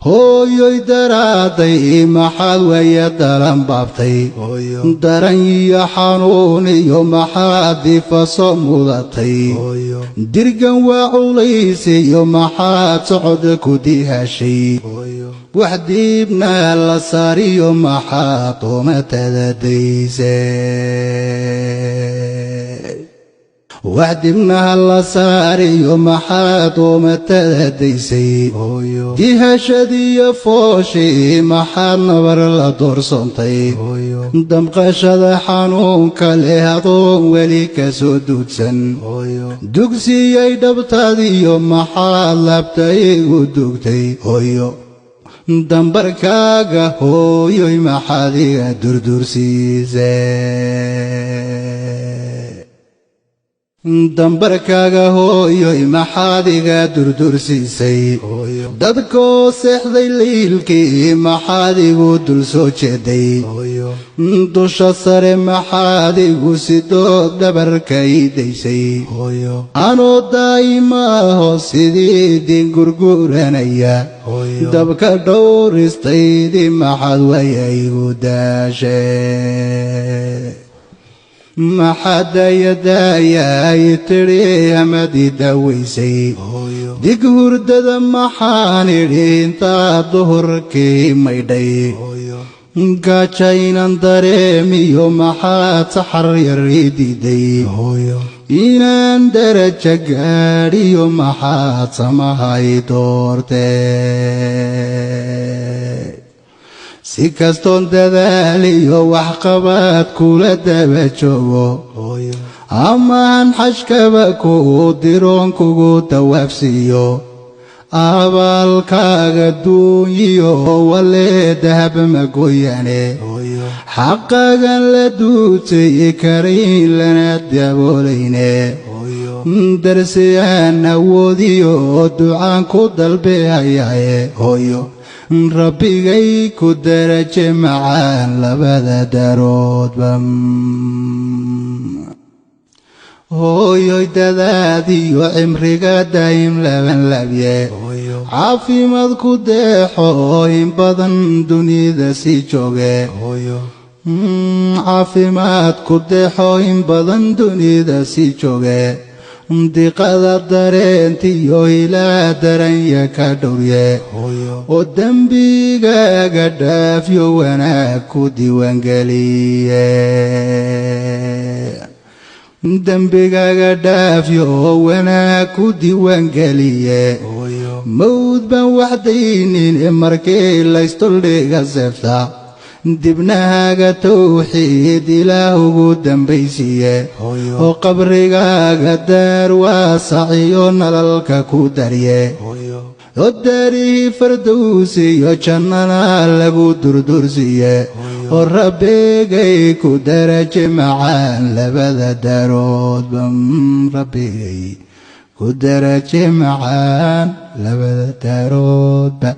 Hooyoy daraaday maxaad waya dalan baabtay? Daran iyo xanuun iyo maxaad difaso mudatay? Dirgan waa culays iyo maxaad socod ku dihashay? Wax diibna la saariyo maxaad umatadadaysay? Wax dibnaha la saariyo maxaad umatadadaysay? Dihashadiyo fooshii maxaad nabar la doorsoontay? Damqashada xanuunka leh adoon weli ka soo duudsan, dugsiyay dhabtaadiyo maxaad laabta igu dugtay? Hooyo, dambarkaaga hooyoy maxaad iga durduursiisay? Dambarkaaga hooyoy maxaad iga durdursiisay? Dadkoo seexday liilkii maxaad igu dul soo jeeday? Dusha sare maxaad igu sidood dhabarka ii daysay? Anoo daa'imaaho sidii din gurguranaya, dabka dhowristaydii maxaad waya igu daashay? Maxaad dayadaayay tidhi amad i dawaysay? Dig hurdada maxaan idhi intaa duhurkii maydhay? Gaajaynan dareemiyo maxaad saxar yar ii diiday? Inaan darajo gaadhiyo maxaad samahay doortee? Si kastoon dadaaliyo waxqabaad kula daba joogo, amaan xashkaba kuu diroon kugu dawaafsiiyo, abaalkaaga duunyiyo walee dahab ma goyane. Xaqagan la duutay karayn lana daboolayne, darsiyaan awoodiyo ducaan ku dalbehayaye. Hooyo, rabbigay ku daraje macaan labada daroodba. Hooyoy, dadaadiyo cimriga daa'im laban labye, caafimaad ku deexo in badan dunida sii jooge. Caafimaad ku deexo in badan dunida sii jooge. Diqada dareentiyo ilaa daranya ka dhowrye, oo dembigaaga dhaafyo wanaag ku diiwaangeliye. Dembigaaga dhaafyo oo wanaag ku diiwaangeliye. Mawd baan waxdaynin markii laystuldhiga seefta, dibnahaaga tawxiid ilaah ugu dambaysiiye, oo qabrigaaga daar waasaciyo nalalka ku darye, oo daarihii fardowsiyo jannana lagu durdursiiye, oo rabbigay ku daraje macaan labada daaroodba. Rabbigay ku daraje macaan labada daaroodba.